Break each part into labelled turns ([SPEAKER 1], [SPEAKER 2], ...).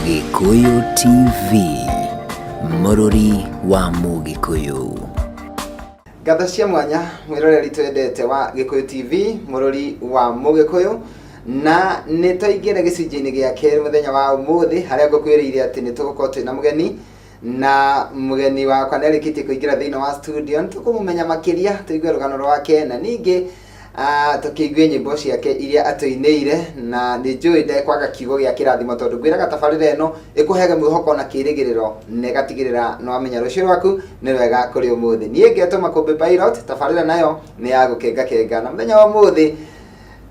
[SPEAKER 1] Gĩkũyũ TV, mũrũri wa Mũgĩkũyũ.
[SPEAKER 2] Ngatho cia mwanya mwĩroreri twendete wa Gĩkũyũ TV, mũrũri wa Mũgĩkũyũ, na nĩ twaingĩra gĩcunjĩ-inĩ gĩa kerĩ mũthenya wa ũmũthĩ, harĩa ngũkwĩrĩire atĩ nĩ tũgũkorwo twĩna mũgeni, na mũgeni wakwa nĩ arĩkĩtie kũingĩra thĩinĩ wa studio. Nĩ tũkũmũmenya makĩria, tũigue rũgano rwake, na ningĩ tũkĩigue nyĩmbo ciake iria atũinĩire. Na nĩ njũĩ ndekwaga kiugo gĩa kĩrathimo, tondũ ngwĩraga tabarĩra ĩno ĩkũheaga mwĩhoko na kĩrĩgĩrĩro, na ĩgatigĩrĩra nĩ wamenya rũciũ rwaku nĩ rwega kũrĩ ũmũthĩ. Niĩ ngetwo Makũmbĩ Pilot, tabarĩra nayo nĩ ya gũkengakenga, na mũthenya wa ũmũthĩ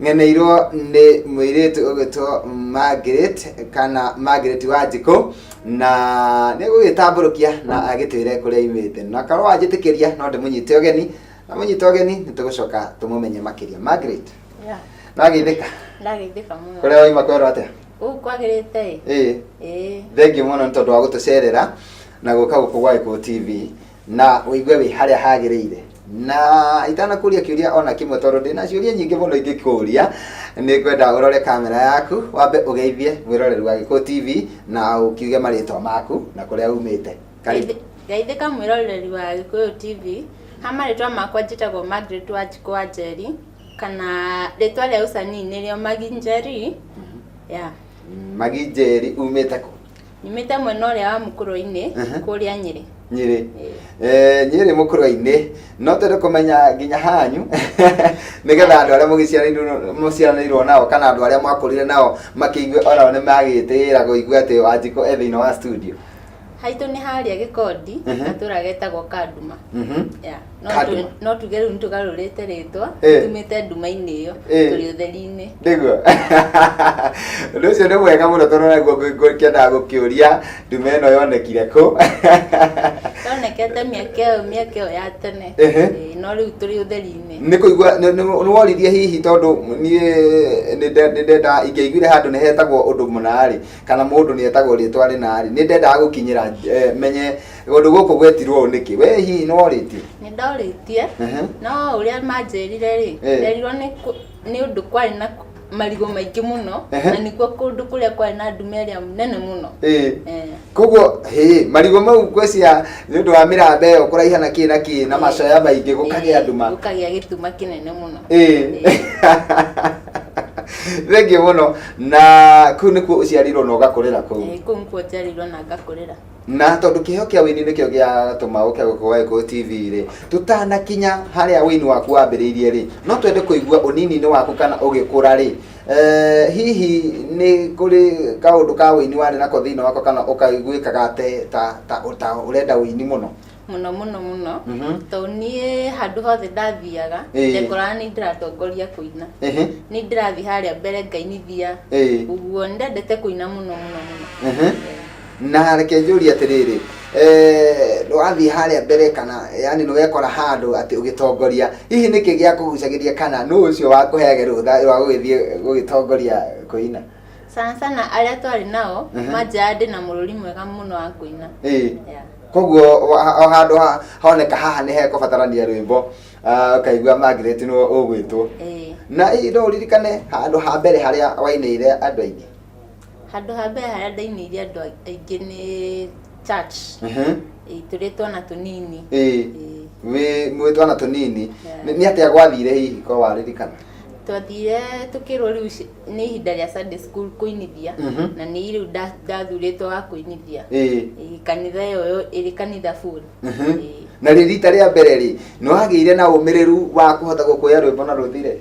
[SPEAKER 2] ng'eneirwo nĩ mũirĩtu ũgwĩtwo Margaret, kana Margaret Wanjikũ, na nĩ gũgĩtambũrũkia na agĩtwĩre kũrĩa aimĩte. Na korwo wanjĩtĩkĩria, no ndĩmũnyite ũgeni, na mũnyite ũgeni nĩ tũgũcoka tũmũmenye makĩria. Margaret.
[SPEAKER 3] Yeah.
[SPEAKER 2] Nageithĩka.
[SPEAKER 3] Ndageithĩka mũno.
[SPEAKER 2] Kũrĩa waima kwerwo atĩa?
[SPEAKER 3] Gũkũ kwagĩrĩte ĩ.
[SPEAKER 2] Ĩĩ.
[SPEAKER 3] Ĩĩ.
[SPEAKER 2] Thengiũ mũno nĩ tondũ wa gũtũcerera na gũka gũkũ gwa Gĩkũyũ TV, na ũigue wĩ harĩa hagĩrĩire. Na itanakũria kĩũria ona kĩmwe, tondũ ndĩna ciũria nyingĩ mũno ingĩkũria, nĩ ngwenda ũrore kamera yaku, wambe ũgeithie mwĩroreri wa Gĩkũyũ TV na ũkiuge marĩtwa maku na kũrĩa umĩte. Karibu.
[SPEAKER 3] Geithĩka mwĩroreri wa Gĩkũyũ TV. Ha marĩtwa makwa njĩtagwo Margaret Wanjikũ wa Njeri, kana rĩtwa rĩa ũcanii nĩrĩo Magi Njeri. Yeah.
[SPEAKER 2] Magi Njeri, umĩte kũ?
[SPEAKER 3] Nyumĩte mwena ũrĩa wa Mũkũrwe-inĩ, kũrĩa Nyĩrĩ.
[SPEAKER 2] Nyĩrĩ. Nyĩrĩ Mũkũrwe-inĩ. No twende kũmenya nginya hanyu, nĩgetha andũ arĩa mũciaranĩirwo nao kana andũ arĩa mwakũrire nao makĩigue onao nĩ magĩtĩĩra kũigua atĩ Wanjikũ e thĩinĩ wa studio.
[SPEAKER 3] Haitũ nĩ harĩa Gĩkondi, gatũra getagwo Kanduma. Yeah. No
[SPEAKER 2] Kanduma.
[SPEAKER 3] No tuge rĩu nĩtũgarũrĩte rĩtwa, tumĩte nduma-inĩ ĩyo, tũrĩ ũtheri-inĩ.
[SPEAKER 2] Nĩguo. Ũndũ ũcio nĩ mwega mũno, tondũ naguo ngũkĩendaga gũkĩũria nduma ĩno yonekire kũ?
[SPEAKER 3] Yonekete mĩaka ĩyo ya tene. Ĩĩ, no rĩu tũrĩ ũtheri-inĩ.
[SPEAKER 2] Nĩ kũigua nĩ woririe hihi, tondũ niĩ nĩ ndenda ingĩaiguire handũ nĩ hetagwo ũndũ mũna rĩ, kana mũndũ nĩ etagwo rĩtwa rĩna rĩ, nĩ ndendaga gũkinyĩra menye ũndũ gũkũ gwetirwo ũũ nĩkĩ. We hihi nĩ worĩtie?
[SPEAKER 3] Nĩ ndorĩtie, no ũrĩa manjĩrire rĩ, nderirwo nĩ ũndũ kwarĩ na marigũ maingĩ mũno, na nĩkuo kũndũ kũrĩa kwarĩ na nduma ĩrĩa nene mũno.
[SPEAKER 2] Koguo hĩ marigũ mau ngwĩciria nĩ ũndũ wa mĩramba ĩyo kũraiha na kĩ na kĩ na macoya maingĩ, gũkagĩa nduma.
[SPEAKER 3] Gũkagĩa gĩtuma kĩnene mũno.
[SPEAKER 2] Thengiũ mũno. Na kũu nĩkuo ũciarĩirwo na ũgakũrĩra kũu?
[SPEAKER 3] Ĩĩ, kũu nĩkuo njiarĩirwo na ngakũrĩra.
[SPEAKER 2] Na tondũ kĩheo kĩa ũini nĩkĩo gĩatũma ũke gũkũ gwa Gĩkũyũ TV rĩ, tũtanakinya harĩa ũini waku wambĩrĩirie rĩ, no twende kũigua ũnini-inĩ waku kana ũgĩkũra rĩ, hihi nĩ kũrĩ kaũndũ ka ũini warĩ nako thĩinĩ wakwa, kana ũkaiguĩkaga ta ũrenda ũini mũno?
[SPEAKER 3] Mũno mũno mũno, tondũ niĩ handũ hothe ndathiaga, ndekoraga nĩ ndĩratongoria kũina, nĩ ndĩrathiĩ harĩa mbere ngainithia ũguo. Nĩ ndendete kũina mũno mũno mũno.
[SPEAKER 2] Na reke njũrie atĩrĩrĩ, wathiĩ harĩa mbere, kana yani nĩ wekora handũ atĩ ũgĩtongoria, hihi nĩkĩ gĩa kũgucagĩria, kana nũ ũcio wakũheage rũtha rwa gũgĩthiĩ gũgĩtongoria kũina?
[SPEAKER 3] Sana sana arĩa twarĩ nao manjĩraga ndĩna mũrũri mwega mũno wa kũina. Yeah.
[SPEAKER 2] Koguo o handũ honeka haha nĩ hekũbatarania rwĩmbo, ũkaigua Margaret nĩwe ũgwĩtwo.
[SPEAKER 3] Ĩĩ.
[SPEAKER 2] Na hihi no ũririkane handũ ha mbere harĩa wainĩire andũ aingĩ?
[SPEAKER 3] Handũ ha mbere harĩa ndainĩire andũ aingĩ nĩ church. Ĩĩ, tũrĩ twana tũnini. Ĩĩ.
[SPEAKER 2] Wĩ mwĩ twana tũnini?
[SPEAKER 3] Yeah.
[SPEAKER 2] Nĩ atĩa gwathire hihi, ko waririkana?
[SPEAKER 3] Twathire tũkĩrwo rĩu nĩ ihinda rĩa Sunday school kũinithia, na nĩ rĩu ndathurĩtwo wa kũinithia. Ĩĩ, kanitha ĩyo ĩrĩ kanitha full. Ĩĩ.
[SPEAKER 2] Na rĩ rita rĩa mbere rĩ, nĩ wagĩire na ũmĩrĩru wa kũhota gũkũya rwĩmbo na rũthire?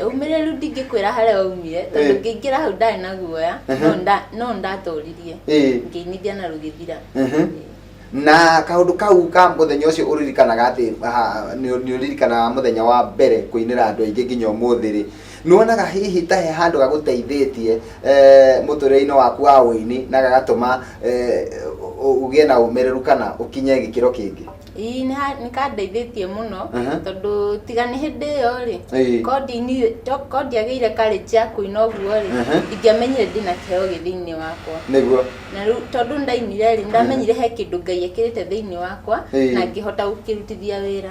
[SPEAKER 3] Ũmĩrĩru ndingĩkwĩra harĩa waumire, tondũ ngĩingĩra hau ndarĩ na guoya, no ndatoririe. Ngĩinithia na rũgĩthira.
[SPEAKER 2] Na kaũndũ kau ka mũthenya ũcio ũririkanaga atĩ nĩ ũririkanaga mũthenya wa mbere kũinĩra andũ aingĩ nginya ũmũthĩ rĩ, nĩ wonaga hihi ta he handũ gagũteithĩtie mũtũrĩre-inĩ waku wa ũini, na gagatũma ũgĩe na ũmĩrĩru kana ũkinye gĩkĩro kĩngĩ?
[SPEAKER 3] Ĩĩ nĩ kandeithĩtie mũno tondũ tiga nĩ hĩndĩ ĩyo rĩ, korwo ndiagĩire courage ya kũina ũguo rĩ, ndingĩamenyire ndĩna kĩheo gĩ thĩinĩ wakwa. Na rĩu tondũ ndainire rĩ, ndamenyire he kĩndũ Ngai ekĩrĩte thĩinĩ wakwa na ngĩhota gũkĩrutithia wĩra.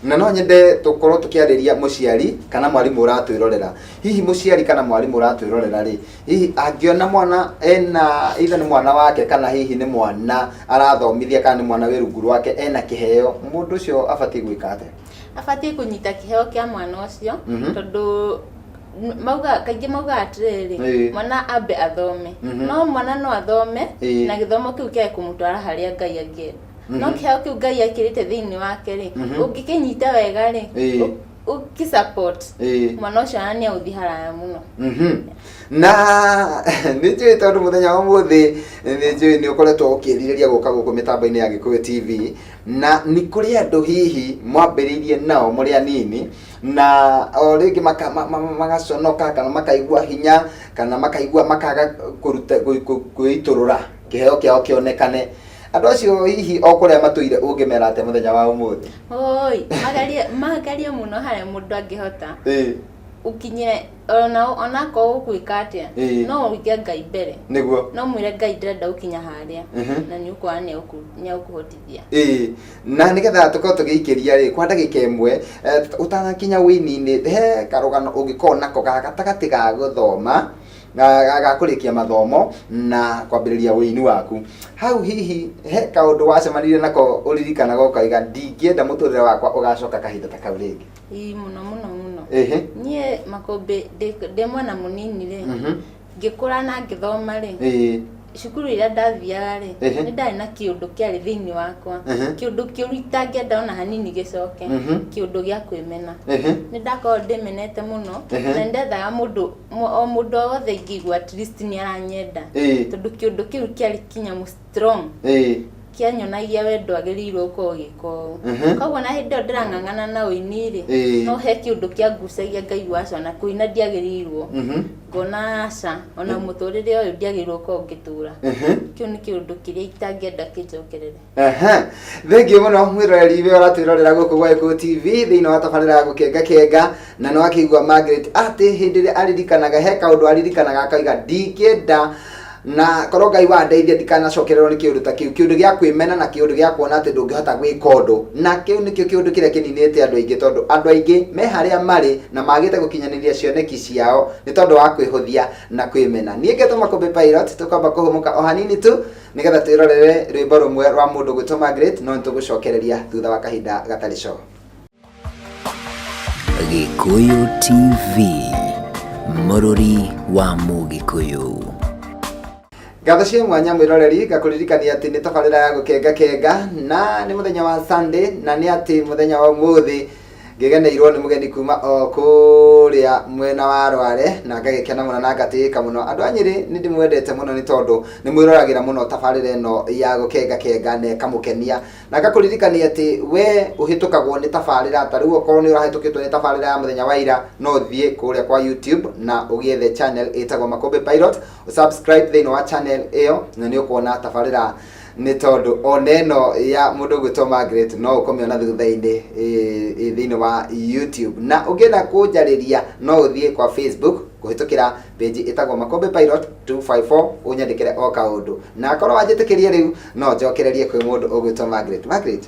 [SPEAKER 2] Na no nyende tũkorwo tũkĩarĩria mũciari kana mwarimũ ũratwĩrorera. Hihi mũciari kana mwarimũ ũratwĩrorera rĩ, hihi angĩona mwana ena either nĩ mwana wake kana hihi nĩ mwana arathomithia kana nĩ mwana wĩ rungu rwake ena kĩheo, mũndũ ũcio abatiĩ gwĩka atĩa?
[SPEAKER 3] Abatiĩ kũnyita kĩheo kĩa mwana ũcio tondũ mauga kaingĩ maugaga atĩrĩrĩ, mwana ambe athome. No mwana no athome na gĩthomo kĩu kĩage kũmũtwara harĩa Ngai angĩenda. No kĩheo kĩu Ngai ekĩrĩte thĩinĩ wake rĩ, ũngĩkĩnyita wega rĩ, ũkĩ support mwana ũcio ona nĩ egũthiĩ haraya mũno.
[SPEAKER 2] Na nĩ njũĩ tondũ mũthenya wa ũmũthĩ nĩ njũĩ nĩ ũkoretwo ũkĩrirĩria gũka gũkũ mĩtambo-inĩ ya Gĩkũyũ TV, na nĩ kũrĩ andũ hihi mwambĩrĩirie nao mũrĩ anini na o rĩngĩ magaconoka kana makaigua hinya kana makaigua makaga kũruta kwĩitũrũra kĩheo kĩao kĩonekane. Andũ acio hihi o kũrĩa matũire ũngĩmera atĩa mũthenya wa ũmũthĩ?
[SPEAKER 3] Oi, magerie magerie mũno harĩa mũndũ angĩhota. Ũkinyĩre ona onakorwo ũgwĩka atĩa, no ũige Ngai mbere. No mwĩre Ngai ndĩrenda gũkinya harĩa na nĩ ũkuona nĩ egũkũhotithia.
[SPEAKER 2] Na nĩgetha tũkorwo tũgĩikĩria rĩ, kwa ndagĩka ĩmwe, ũtanakinya ũini-inĩ, he karũgano ũngĩkorwo nako ga gatagatĩ ga gũthoma, ga kũrĩkia mathomo na kwambĩrĩria ũini waku. Hau hihi he kaũndũ wacemanirie nako ũririkanaga ũkauga ndingĩenda mũtũrĩre wakwa ũgacoka kahinda ta kau rĩngĩ?
[SPEAKER 3] Ĩĩ mũno mũno mũno. Niĩ makũmbĩ ndĩ mwana mũnini rĩ, ngĩkũra na ngĩthoma rĩ, cukuru ĩrĩa ndathiaga rĩ, nĩ ndarĩ na kĩũndũ kĩarĩ thĩinĩ wakwa, kĩũndũ kĩũru itangĩenda ona hanini gĩcoke, kĩũndũ gĩa kwĩmena. Nĩ ndakoragwo ndĩmenete mũno na nĩ ndethaga mũndũ o mũndũ o wothe ingĩigua at least nĩ aranyenda, tondũ kĩũndũ kĩu kĩarĩ kĩnyamũ strong kĩanyonagia we ndwagĩrĩirwo gũkorwo ũgĩka ũũ. Koguo na hĩndĩ ĩyo ndĩrang'ang'ana na ũini rĩ, no he kĩũndũ kĩangucagia ngaigua aca ona kũina ndiagĩrĩirwo, ngona aca ona mũtũrĩre ũyũ ndiagĩrĩirwo gũkorwo ngĩtũra. Kĩu nĩ kĩũndũ kĩrĩa itangĩenda kĩnjokerere.
[SPEAKER 2] Thengiũ mũno mwĩroreri we ũratwĩrorera gũkũ gwa Gĩkũyũ TV thĩinĩ wa tabarĩra ya gũkenga kenga, na nĩ wakĩigua Margaret atĩ hĩndĩ ĩrĩa aririkanaga he kaũndũ aririkanaga akauga ndingĩenda na korwo Ngai wandeithia ndikanacokererwo nĩ kĩũndũ ta kĩu, kĩũndũ gĩa kwĩmena na kĩũndũ gĩa kuona atĩ ndũngĩhota gwĩka ũndũ, na kĩu nĩkĩo kĩũndũ kĩrĩa kĩninĩte andũ aingĩ, tondũ andũ aingĩ me harĩa marĩ na magĩte gũkinyanĩria cioneki ciao nĩ tondũ wa kwĩhũthia na kwĩmena. Niĩ ngetwo Makũmbĩ Pilot, tũkwamba kũhũmũka o hanini tu nĩgetha twĩrorere rwĩmbo rũmwe rwa mũndũ gwĩtwo Margaret, no nĩtũgũcokereria thutha wa kahinda gatarĩ coo.
[SPEAKER 1] Gĩkũyũ TV, mũrũri wa Mũgĩkũyũ.
[SPEAKER 2] Ngatho cia mwanya mwĩroreri, ngakũririkania atĩ nĩ tabarĩra ya gũkenga kenga na nĩ mũthenya wa Sunday, na nĩ atĩ mũthenya wa ũmũthĩ ngĩgeneirwo nĩ mũgeni kuma o kũrĩa mwena wa Rware, na ngagĩkena mũno na ngatĩĩka mũno. Andũ a Nyĩrĩ nĩ ndĩmwendete mũno nĩ tondũ nĩ mwĩroragĩra mũno tabarĩra ĩno ya gũkenga kenga na ĩkamũkenia. Na ngakũririkania atĩ we ũhĩtũkagwo nĩ tabarĩra, ta rĩu okorwo nĩ ũrahĩtũkĩtwo nĩ tabarĩra ya mũthenya wa ira, no ũthiĩ kũrĩa kwa YouTube na ũgĩethe channel ĩtagwo Makũmbĩ Pilot, subscribe thĩinĩ wa channel ĩyo na nĩ ũkuona tabarĩra, nĩ tondũ ona ĩno ya mũndũ ũgwĩtwo Margaret no ũkũmĩona thutha-inĩ thĩinĩ wa YouTube. Na ũngĩenda kũnjarĩria no ũthiĩ kwa Facebook kũhĩtũkĩra page ĩtagwo Makũmbĩ Pilot 254 ũnyandĩkĩre o kaũndũ, na akorwo wanjĩtĩkĩrie rĩu no njokererie kwĩ mũndũ ũgwĩtwo Margaret. Margaret,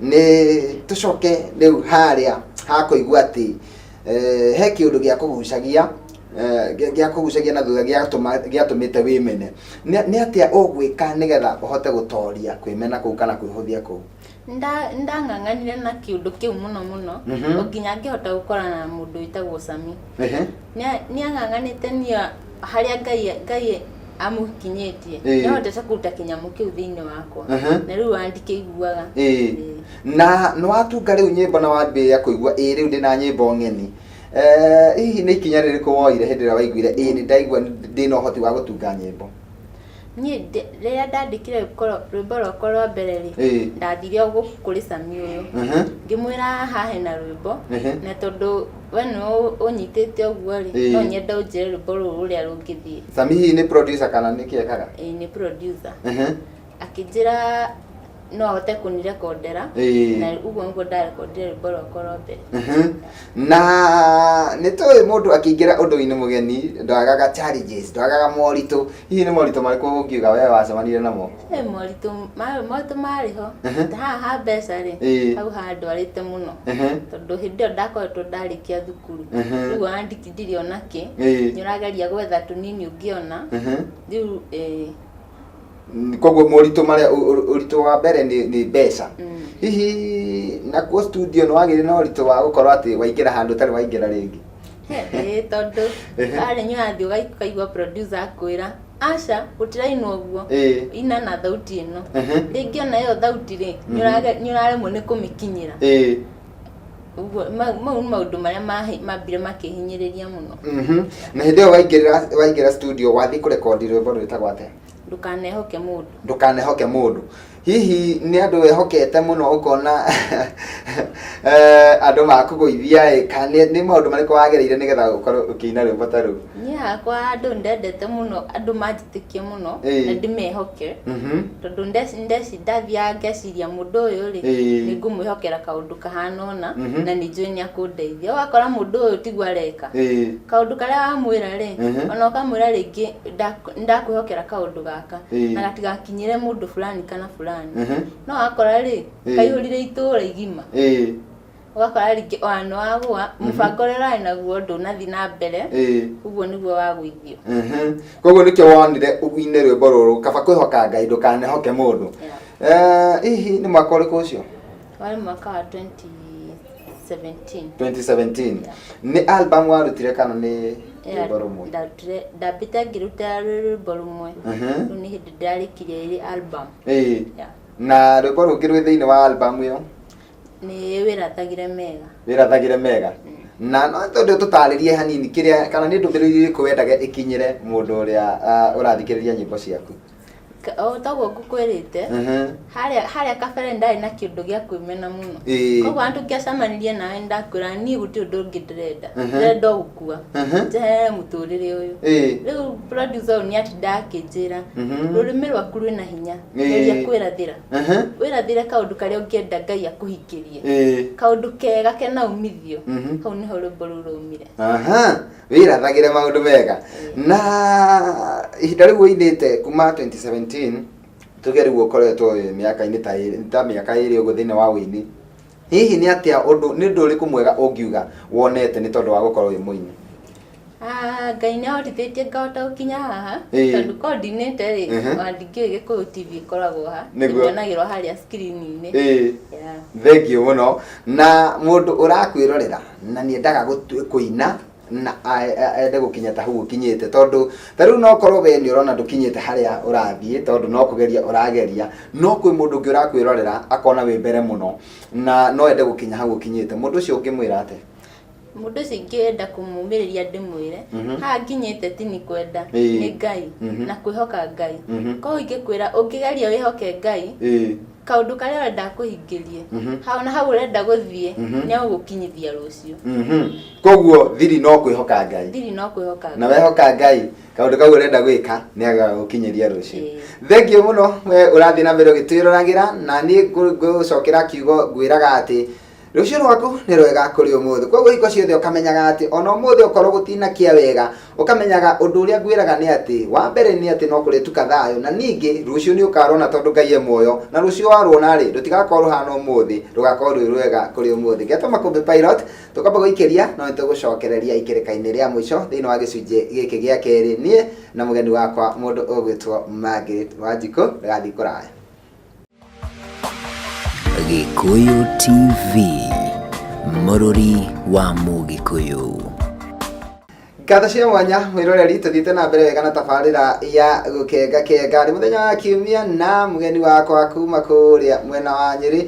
[SPEAKER 2] nĩ tũcoke rĩu harĩa hakũigua atĩ he kĩũndũ gĩa kũgucagia, gĩa kũgucagia na thutha gĩatũmĩte wĩmene. Nĩ atĩa ũgwĩka nĩgetha ũhote gũtoria kwĩmena kũu kana kwĩhũthia kũu?
[SPEAKER 3] Ndang'ang'anire na kĩũndũ kĩu mũno mũno o nginya ngĩhota gũkorana na mũndũ wĩtagwo Sami. Nĩ ang'ang'anĩte niĩ harĩa Ngai amũkinyĩtie, nĩahotete kũruta kĩnyamũ kĩu thĩinĩ wakwa na rĩu ona ndikĩiguaga.
[SPEAKER 2] Na nĩ watunga rĩu nyĩmbo na wambĩrĩria kũigua ĩĩ rĩu ndĩna nyĩmbo ng'eni, hihi nĩ ikinya rĩrĩkũ woire hĩndĩ ĩrĩa waiguire ĩĩ nĩ ndaigua ndĩna ũhoti wa gũtunga nyĩmbo?
[SPEAKER 3] Niĩ rĩrĩa ndandĩkire rwĩmbo rwakwa rwa mbere rĩ, ndathire o gũkũ kũrĩ Sami ũyũ, ngĩmwĩra haha hena rwĩmbo, na tondũ we nĩwe ũnyitĩte ũguo rĩ, no nyende ũnjĩre rwĩmbo rũrũ ũrĩa rũngĩthiĩ.
[SPEAKER 2] Sami hihi nĩ producer kana nĩ kĩ ekaga?
[SPEAKER 3] Ĩĩ, nĩ producer. Akĩnjĩra No ahote kũnirekondera. Na ũguo nĩguo ndarekondire rwĩmbo rwakwa rwa mbere.
[SPEAKER 2] Na nĩ tũĩ mũndũ akĩingĩra ũndũ-inĩ mũgeni ndwagaga challenges, ndwagaga moritũ. Hihi nĩ moritũ marĩkũ ũngiuga we wacemanirie namo?
[SPEAKER 3] Moritũ moritũ marĩ ho. Ta haha ha mbeca rĩ, hau handwarĩte mũno, tondũ hĩndĩ ĩyo ndakoretwo ndarĩkia thukuru. Rĩu ona ndirĩ ona kĩ. Nĩ ũrageria gwetha tũnini ũngĩona. Rĩu
[SPEAKER 2] Koguo moritũ marĩa ũritũ wa mbere nĩ mbeca. Hihi nakuo studio nĩ wagĩire na ũritũ wa gũkorwo atĩ waingĩra handũ ũtarĩ waingĩra rĩngĩ?
[SPEAKER 3] Ĩĩ, tondũ harĩa nĩ ũrathiĩ ũkaigua producer akwĩra, "Aca, gũtirainwo ũguo, ina na thauti ĩno." Rĩngĩ ona ĩyo thauti rĩ, nĩ ũraremwo nĩ kũmĩkinyĩra. Ũguo mau nĩ maũndũ marĩa mambire makĩhinyĩrĩria mũno.
[SPEAKER 2] Na hĩndĩ ĩyo waingĩra studio wathiĩ kũrekondi rwĩmbo rwĩtagwo atĩa?
[SPEAKER 3] "Ndũkanehoke Mũndũ".
[SPEAKER 2] "Ndũkanehoke Mũndũ". Hihi nĩ andũ wehokete mũno ũkona andũ makũgũithia ĩ, kana nĩ maũndũ marĩkũ wagereire nĩgetha ũkorwo ũkĩina rwĩmbo ta rũu?
[SPEAKER 3] Niĩ hakwa andũ ndendete mũno andũ manjĩtĩkie mũno na ndĩmehoke, tondũ ndathiaga ngeciria mũndũ ũyũ rĩ, nĩ ngũmwĩhokera kaũndũ kahana ũna na nĩ njũĩ nĩ akũndeithia. Ũgakora mũndũ ũyũ tiguo areka. Kaũndũ karĩa wamwĩra rĩ, ona ũkamwĩra rĩngĩ, "Ndakwĩhokera kaũndũ gaka na gatigakinyĩre mũndũ fulani kana fulani," no wakora rĩ, kaihũrire itũũra igima. Ũgakora rĩngĩ ona nĩ wagũa mũbango ũrĩa ũrarĩ naguo, ndũnathiĩ na mbere. Ũguo nĩguo wagũithio.
[SPEAKER 2] Koguo nĩkĩo wonire ũine rwĩmbo rũrũ, kaba kwĩhoka Ngai, ndũkanehoke mũndũ.
[SPEAKER 3] Yeah.
[SPEAKER 2] Hihi nĩ mwaka ũrĩkũ ũcio?
[SPEAKER 3] Warĩ mwaka wa 2017.
[SPEAKER 2] 2017. Nĩ album warutire kana nĩ rwĩmbo rũmwe?
[SPEAKER 3] Ndarutire, ndambĩte ngĩruta rwĩmbo rũmwe. Rĩu nĩ hĩndĩ ndĩrarĩkirie ĩrĩ album. Yeah.
[SPEAKER 2] Na rwĩmbo rũngĩ rwĩ thĩinĩ wa album ĩyo?
[SPEAKER 3] Nĩ "Wĩrathagĩre Mega".
[SPEAKER 2] "Wĩrathagĩre Mega". Na no tondũ tũtarĩrie hanini kĩrĩa kana nĩ ndũmĩrĩri ĩrĩkũ wendaga ĩkinyĩre mũndũ ũrĩa ũrathikĩrĩria nyĩmbo ciaku?
[SPEAKER 3] O toguo ngũkwĩrĩte, harĩa kabere ndarĩ na kĩndũ gĩa kwĩmena mũno. Koguo andũ ngĩacemanirie nawe, ndakwĩra niĩ gũtirĩ ũndũ ũngĩ ndĩrenda, ndĩrenda o gũkua, njeherere mũtũrĩre ũyũ. Rĩu producer ũyũ nĩ atindaga akĩnjĩra, "Rũrĩmĩ rwaku rwĩna hinya, geria kwĩrathĩra, wĩrathĩre kaũndũ karĩa ũngĩenda Ngai akũhingĩrie, kaũndũ kega kena umithio." Hau nĩho rwĩmbo rũu rwaumire.
[SPEAKER 2] Aha, "Wĩrathagĩre maũndũ mega". Na ihinda rĩu ũinĩte kuma 2017, tuge rĩu ũkoretwo wĩ mĩaka-inĩ ta mĩaka 2 ũguo thĩinĩ wa ũini, hihi nĩ atĩa ũndũ, nĩ ũndũ ũrĩkũ mwega ũngiuga wonete nĩ tondũ wa gũkorwo wĩ mũini?
[SPEAKER 3] Ah, Ngai nĩ ahotithĩtie ngahota gũkinya haha, tondũ korwo ndinĩte rĩ, ona ndingĩũĩ Gĩkũyũ TV ĩkoragwo ha. Ĩnyonagĩrwo harĩa screen-inĩ. Yeah.
[SPEAKER 2] Thengiũ mũno. Na mũndũ ũrakwĩrorera na nĩ endaga kũina na ende gũkinya ta hau ũkinyĩte, tondũ ta rĩu no korwo we nĩ ũrona ndũkinyĩte harĩa ũrathiĩ tondũ no kũgeria ũrageria, no kwĩ mũndũ ũngĩ ũrakwĩrorera akona wĩ mbere mũno na no ende gũkinya hau ũkinyĩte, mũndũ ũcio ũngĩmwĩra atĩa?
[SPEAKER 3] Mũndũ ũcio ingĩenda kũmũmĩrĩria ndĩmwĩre, haha nginyĩte ti nĩ kwenda, nĩ Ngai na kwĩhoka Ngai. Koguo ingĩkwĩra, ũngĩgeria wĩhoke Ngai, kaũndũ karĩa ũrenda akũhingĩrie, hau na hau ũrenda gũthiĩ, nĩ agũgũkinyithia rũciũ.
[SPEAKER 2] Koguo thiri no kwĩhoka Ngai.
[SPEAKER 3] Thiri no kwĩhoka
[SPEAKER 2] Na wehoka Ngai, kaũndũ kau ũrenda gwĩka nĩ agagũkinyĩria rũciũ. Thengiũ mũno we ũrathiĩ na mbere ũgĩtwĩroragĩra, na niĩ ngũcokera kiugo ngwĩraga atĩ rũciũ rwaku nĩ rwega kũrĩ ũmũthĩ. Koguo hingo ciothe ũkamenyaga atĩ ona ũmũthĩ okorwo gũtinakĩa wega, ũkamenyaga ũndũ ũrĩa ngwĩraga nĩ atĩ wa mbere nĩ atĩ no kũrĩtuka thayũ, na ningĩ rũciũ nĩ ũkarona tondũ Ngai e muoyo, na rũciũ warũona rĩ, rũtigakorwo rũhana ũmũthĩ, rũgakorwo rwĩ rwega kũrĩ ũmũthĩ. Ngetwo Makũmbĩ Pilot, tũkamba gũikĩria no nĩtũgũcokereria ikĩrĩka-inĩ rĩa mũico thĩinĩ wa gĩcunjĩ gĩkĩ gĩa kerĩ, niĩ na mũgeni wakwa mũndũ ũgwĩtwo Margaret Wanjikũ. Ndũgathiĩ kũraya.
[SPEAKER 1] Gĩkũyũ TV, mũrũri wa Mũgĩkũyũ.
[SPEAKER 2] Ngatho cia mwanya mwĩroreri, tũthiĩte na mbere wega na tabarĩra ya Gũkenga Kenga. Nĩ mũthenya wa Kiumia na mũgeni wakwa kuma kũrĩa mwena wa Nyĩrĩ.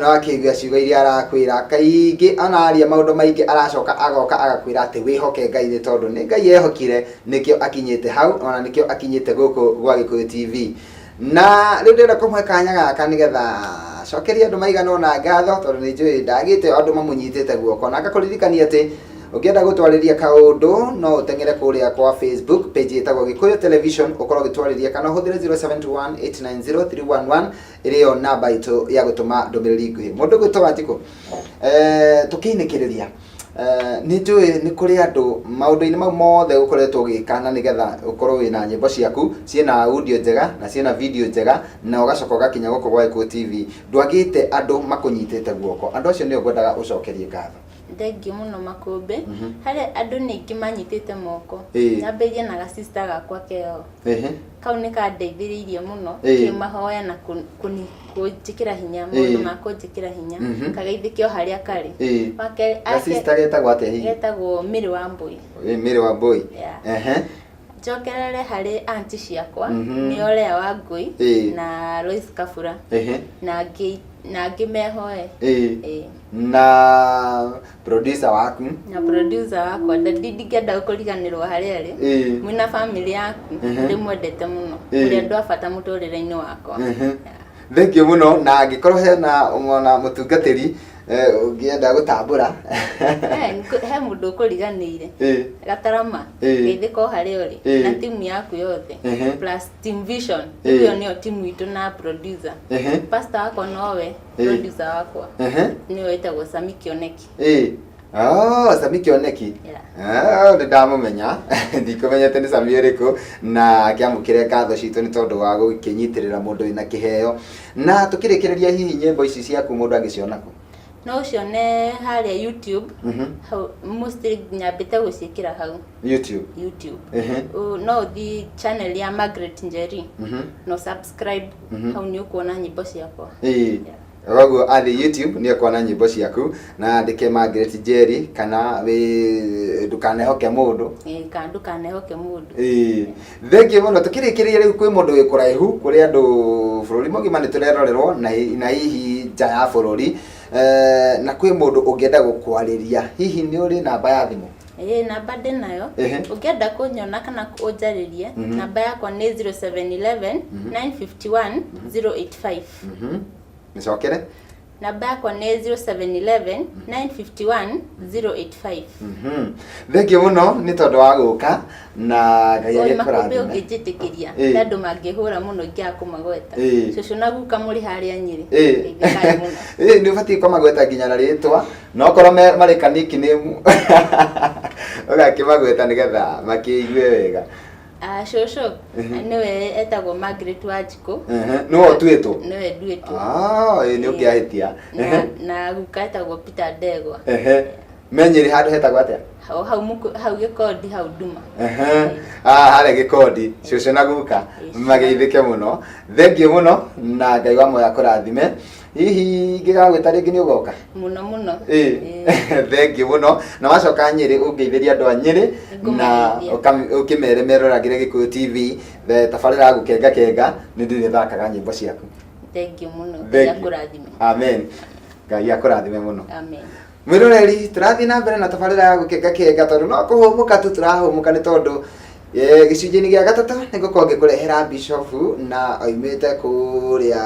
[SPEAKER 2] No akĩigua ciugo iria arakwĩra kaingĩ, ona aria maũndũ maingĩ aracoka agoka agakwĩra atĩ wĩhoke Ngai, nĩ tondũ nĩ Ngai ehokire nĩkĩo akinyĩte hau, ona nĩkĩo akinyĩte gũkũ gwa Gĩkũyũ TV. Na rĩu ndĩrenda kũmũhe kanya gaka nĩgetha cokerie andũ maigana ũna ngatho, tondũ nĩ njũĩ ndagĩte andũ mamũnyitĩte guoko, na ngakũririkania atĩ Ũngĩenda gũtwarĩria kaũndũ no ũteng'ere kũrĩa kwa Facebook page ĩtagwo Gĩkũyũ Television ũkorwo ũgĩtwarĩria, kana ũhũthĩre 0721 890 311 ĩrĩ yo namba itũ ya gũtũma ndũmĩrĩri nguhĩ. Mũndũ gwĩtwo Wanjikũ, tũkĩinĩkĩrĩria, nĩ njũĩ nĩ kũrĩ andũ maũndũ-inĩ mau mothe ũkoretwo ũgĩka na nĩgetha ũkorwo wĩna nyĩmbo ciaku ciĩna audio njega na ciĩna video njega na ũgacoka ũgakinya gũkũ gwa Gĩkũyũ TV, ndwagĩte andũ makũnyitĩte guoko. Andũ acio nĩo ngwendaga ũcokerie ngatho.
[SPEAKER 3] Thengiũ mũno Makũmbĩ. Harĩ andũ nĩ aingĩ manyitĩte moko. Nyambĩrĩrie na ga sister gakwa keho. Kau nĩ kandeithĩrĩirie mũno kĩmahoya na kũnjĩkĩra hinya, maũndũ ma kũnjĩkĩra hinya. Kageithĩke o harĩa karĩ.
[SPEAKER 2] Wakerĩ, Ga sister getagwo atĩa hihi?
[SPEAKER 3] Getagwo Mary Wambui.
[SPEAKER 2] Mary Wambui.
[SPEAKER 3] Yeah. Njokerere harĩ aunty ciakwa, nĩo Lea Wangui na Lois Kabura. Na angĩ na angĩ mehoe.
[SPEAKER 2] Na producer waku?
[SPEAKER 3] Na producer wakwa ndingĩenda kũriganĩrwo harĩa arĩ. Mwĩna family yaku, ndĩmwendete mũno. Mũrĩ andũ a bata mũtũrĩre-inĩ wakwa.
[SPEAKER 2] Thank you mũno, na angĩkorwo hena ona mũtungatĩri ũngĩenda gũtambũra.
[SPEAKER 3] He mũndũ ũkũriganĩire. Gatarama, geithĩka o harĩa ũrĩ na timu yaku yothe, plus Team Vision. Ĩyo nĩyo timu itũ na producer. Pastor wakwa nowe producer wakwa, nĩwe wĩtagwo Sami Kĩoneki.
[SPEAKER 2] Oh, Sami Kĩoneki.
[SPEAKER 3] Yeah.
[SPEAKER 2] Ah, nĩ ndamũmenya, ndikũmenyete nĩ Sami ũrĩkũ, na akĩamũkĩre ngatho citũ nĩ tondũ wa gũkĩnyitĩrĩra mũndũ wĩna kĩheo. Na tũkĩrĩkĩrĩria, hihi nyĩmbo ici ciaku mũndũ angĩciona kũ?
[SPEAKER 3] No ũcione harĩa YouTube. Hau mostly nyambĩte gũciĩkĩra hau.
[SPEAKER 2] YouTube?
[SPEAKER 3] YouTube. No ũthiĩ channel ya Margaret Njeri no subscribe, hau nĩ ũkuona nyĩmbo ciakwa.
[SPEAKER 2] Koguo athiĩ YouTube nĩ ekuona nyĩmbo ciaku na andĩke Margaret Njeri kana wĩ "Ndũkanehoke Mũndũ".
[SPEAKER 3] Ĩĩ, kana "Ndũkanehoke Mũndũ".
[SPEAKER 2] Thengiũ mũno. Tũkĩrĩkĩrĩria rĩu, kwĩ mũndũ wĩ kũraihu, kũrĩ andũ bũrũri mũgima nĩ tũrerorerwo na hihi nja ya bũrũri, na kwĩ mũndũ ũngĩenda gũkwarĩria, hihi nĩ ũrĩ namba ya thimũ?
[SPEAKER 3] Ĩĩ, namba ndĩnayo. Ũngĩenda kũnyona kana ũnjarĩrie, namba yakwa nĩ 0711 951 085.
[SPEAKER 2] Nĩcokere.
[SPEAKER 3] Namba yakwa nĩ 0711 951 085.
[SPEAKER 2] Thengiũ mũno nĩ tondũ wa gũka na Ngai
[SPEAKER 3] Oi Makũmbĩ,
[SPEAKER 2] agĩkũrathime.
[SPEAKER 3] Ũngĩnjĩtĩkĩria, nĩ andũ mangĩhũra mũno ingĩaga kũmagweta. Cũcũ na guka mũrĩ harĩa Nyĩrĩ, geithĩkai mũno.
[SPEAKER 2] Ĩĩ, nĩ ũbatiĩ kũmagweta nginya na rĩtwa, na okorwo marĩ ka nickname ũgakĩmagweta nĩgetha makĩigue wega.
[SPEAKER 3] Ah, cũcũ nĩwe etagwo Margaret Wanjikũ.
[SPEAKER 2] Nĩwe ũtuĩtwo?
[SPEAKER 3] Nĩwe nduĩtwo.
[SPEAKER 2] Ah, ĩĩ, nĩ ũkĩahĩtia.
[SPEAKER 3] Na guka etagwo Peter Ndegwa.
[SPEAKER 2] Me Nyĩrĩ handũ hetagwo atĩa?
[SPEAKER 3] Hau hau hau Gĩkondi, hau Nduma.
[SPEAKER 2] Ah, harĩa Gĩkondi, cũcũ na guka mageithĩke mũno. Thengiũ mũno na Ngai wa muoyo akũrathime. Hihi ngĩgagwĩta rĩngĩ nĩ ũgoka?
[SPEAKER 3] Mũno mũno.
[SPEAKER 2] Ĩĩ, thengiũ mũno, na wacoka Nyĩrĩ ũngeithĩrie andũ a Nyĩrĩ na
[SPEAKER 3] Nĩngũmageithia.
[SPEAKER 2] Ũkĩmere meroragĩre Gĩkũyũ TV, tabarĩra ya Gũkenga Kenga, nĩ ndĩrĩthakaga nyĩmbo ciaku.
[SPEAKER 3] Thengiũ mũno. Ngai
[SPEAKER 2] Thengiũ.
[SPEAKER 3] akũrathime.
[SPEAKER 2] Amen, Ngai akũrathime mũno.
[SPEAKER 3] Amen.
[SPEAKER 2] Mwĩroreri, tũrathiĩ na mbere na tabarĩra ya Gũkenga Kenga tondũ no kũhũmũka tu tũrahũmũka, nĩ tondũ gĩcunjĩ-inĩ gĩa gatatũ nĩ ngũkorwo ngĩkũrehera bishofu na oimĩte kũrĩa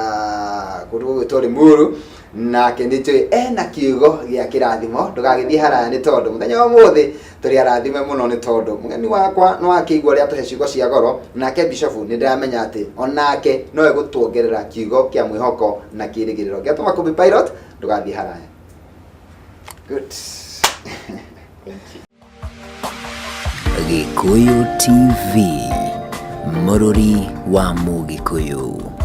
[SPEAKER 2] kũndũ gũgwĩtwo Limuru, nake nĩ njũĩ ena kiugo gĩa kĩrathimo. Ndũgagĩthiĩ haraya nĩ tondũ mũthenya wa ũmũthĩ tũrĩ arathime mũno, nĩ tondũ mũgeni wakwa nĩ wakĩigua ũrĩa atũhe ciugo cia goro, nake bishofu nĩ ndĩramenya atĩ onake no egũtuongerera kiugo kĩa mwĩhoko na kĩrĩgĩrĩro. Ngĩatwo Makũmbĩ Pilot, ndũgathiĩ haraya. Good.
[SPEAKER 3] Thank you.
[SPEAKER 1] Gĩkũyũ TV, mũrũri wa Mũgĩkũyũ.